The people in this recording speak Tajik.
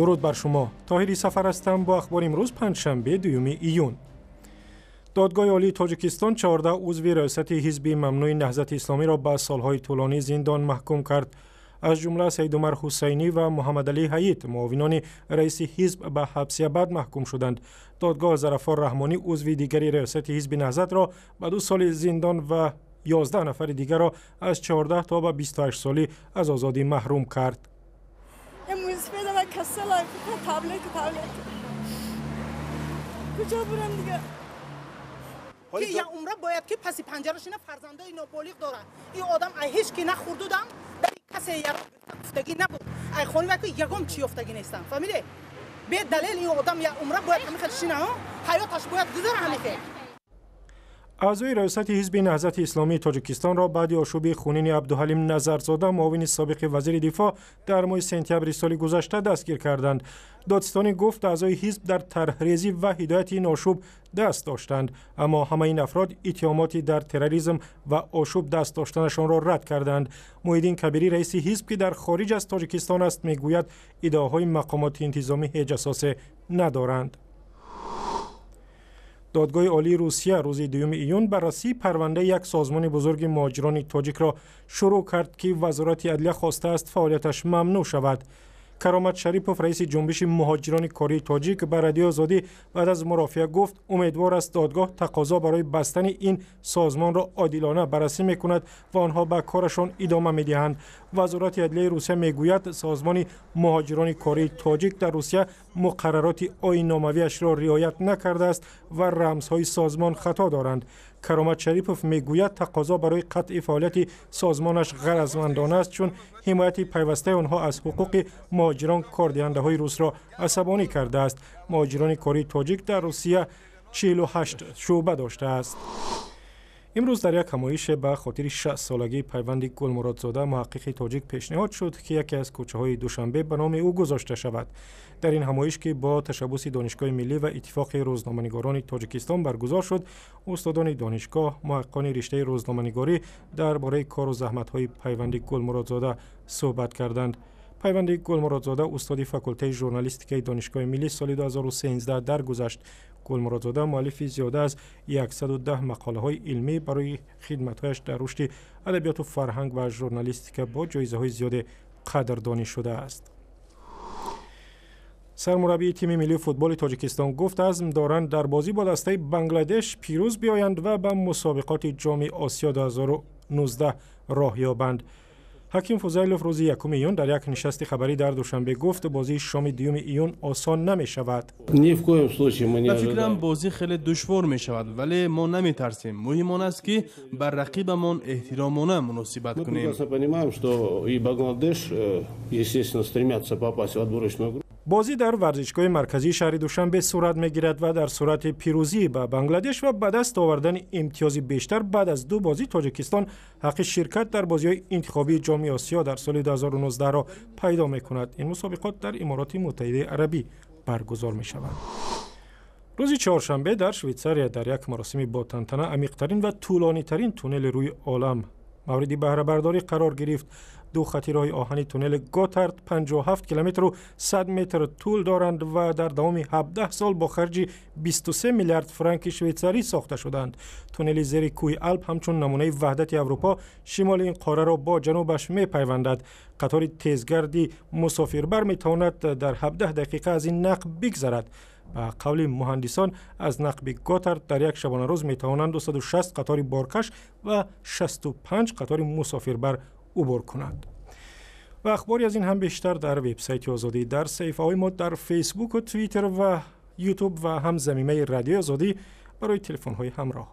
Дуруд бар шумо. Тоҳири Сафар ҳастам бо ахбори имрӯз, панҷшанбе, 2 июн. Додгоҳи Олии Тоҷикистон 14 узви раёсати ҳизби мамнӯи Наҳзати Исломиро ба солҳои тӯлонӣ зиндон маҳкум кард. Аз ҷумла Саидумар Ҳусайнӣ ва Муҳаммадалӣ Ҳаит, муовинони раиси ҳизб, ба ҳабси абад маҳкум шуданд. Додгоҳ Зарафор Раҳмонӣ, узви дигари раёсати ҳизби Наҳзатро, ба 2 соли зиндон ва 11 нафари дигарро аз 14 то ба 28 солӣ аз озодӣ маҳрум кард. Касала, таблетка, таблетка. Куҷо бурам дига? Ки як умра бояд ки паси панҷара шина, фарзандои ноболиғ дорад. Ин одам ай ҳеҷ ки нахӯрдудам, дар касе гуфтагӣ набуд, ай хони ки ягон чӣ ёфтагӣ нестам, фаҳмиде? Бедалел ин одам як умра бояд ҳамин хел шина, ҳаёташ бояд гузара ҳамин хел. Аъзои раёсати ҳизби Наҳзати Исломии Тоҷикистонро баъди ошӯби хунини Абдуҳалим Назарзода, муовини собиқи вазири дифоъ, дар моҳи сентябри соли гузашта дастгир карданд. Додситонӣ гуфт, аъзои ҳизб дар тарҳрезӣ ва ҳидояти ин ошӯб даст доштанд, аммо ҳамаи ин афрод иттиҳомоти дар терроризм ва ошӯб даст доштанашонро рад карданд. Муҳиддин Кабирӣ, раиси ҳизб, ки дар хориҷ аз Тоҷикистон аст, мегӯяд, иддаоҳои мақомоти интизомӣ ҳеҷ асосе надоранд. Додгоҳи Олии Русия рӯзи 2 июн баррасии парвандаи як созмони бузурги муҳоҷирони тоҷикро шурӯъ кард, ки Вазорати адлия хостааст фаъолияташ мамнӯъ шавад. Каромат Шарипов, раиси Ҷунбиши муҳоҷирони кории тоҷик, ба Радиои Озодӣ баъд аз мурофиа гуфт, умедвор аст, додгоҳ тақозо барои бастани ин созмонро одилона баррасӣ мекунад ва онҳо ба корашон идома медиҳанд. Вазорати адлияи Русия мегӯяд, созмони муҳоҷирони кории тоҷик дар Русия муқаррароти оинномавиашро риоят накардааст ва рамзҳои созмон хато доранд. Каромат Шарипов мегӯяд, тақозо барои қатъи фаъолияти созмонаш ғаразмандона аст, чун ҳимояти пайвастаи онҳо аз ҳуқуқи муҳоҷирон кордиҳандаҳои русро асабонӣ кардааст. Муҳоҷирони кории тоҷик дар Русия 48 шӯъба доштааст. Имрӯз дар як ҳамоише ба хотири 60-солагии Пайванди Гулмуродзода, муҳаққиқи тоҷик, пешниҳод шуд, ки яке аз кӯчаҳои Душанбе ба номи ӯ гузошта шавад. Дар ин ҳамоиш, ки бо ташаббуси Донишгоҳи миллӣ ва Иттифоқи рӯзноманигорони Тоҷикистон баргузор шуд, устодони донишгоҳ, муҳаққиқони риштаи рӯзноманигорӣ дар бораи кору заҳматҳои Пайванди Гулмуродзода суҳбат карданд. Пайванди Гулмуродзода, устоди факултаи журналистикаи Донишгоҳи миллӣ, соли 2013 даргузашт. Гулмуродзода муаллифи зиёда аз 110 мақолаҳои илмӣ, барои хидматҳояш дар рушди адабиёту фарҳанг ва журналистика бо ҷоизаҳои зиёде қадрдонӣ шудааст. Сармураббии тими миллии футболи Тоҷикистон гуфт, азм доранд дар бозӣ бо дастаи Бангладеш пирӯз биёянд ва ба мусобиқоти Ҷоми Осиё 2019 роҳ ёбанд. Ҳаким Фузайлов рӯзи 1 июн дар як нишасти хабарӣ дар Душанбе гуфт, бозии шоми 2 июн осон намешавад. Ба фикрам, бозӣ хеле душвор мешавад, вале мо наметарсем. Муҳим он аст, ки ба рақибамон эҳтиромона муносибат кунем. Понимаем, что и Бангладеш, естественно, стремятся попасть в отборочную группу. Бозӣ дар варзишгоҳи марказии шаҳри Душанбе сурат мегирад ва дар сурати пирӯзӣ ба Бангладеш ва ба даст овардани имтиёзи бештар баъд аз ду бозӣ, Тоҷикистон ҳаққи ширкат дар бозиҳои интихобии Ҷоми Осиё дар соли 2019-ро пайдо мекунад. Ин мусобиқот дар Имороти Муттаҳидаи Арабӣ баргузор мешаванд. Рӯзи чоршанбе дар Швейтсария дар як маросими ботантана амиқтарин ва тӯлонитарин туннели рӯи олам мавриди баҳрабардорӣ қарор гирифт. Ду хати роҳи оҳани туннели Готард 57 километру 100 метр тӯл доранд ва дар давоми 17 сол бо харҷи 23 миллиард франки швейтсарӣ сохта шуданд. Туннели зери кӯҳи Алп ҳамчун намунаи ваҳдати Аврупо шимоли ин қораро бо ҷанубаш мепайвандад. Қатори тезгарди мусофирбар метавонад дар 17 дақиқа аз ин нақб бигзарад. Ба қавли муҳандисон, аз нақби Готард дар як шабонарӯз метавонанд 260 қатори боркаш ва 65 қатори мусофирбар убур кунанд. Ва ахбори аз ин ҳам бештар дар вебсайти Озодӣ, дар саҳифаҳои мо дар Фейсбуку Твиттер ва Ютуб ва ҳам замимаи Радиои Озодӣ барои телефонҳои ҳамроҳ.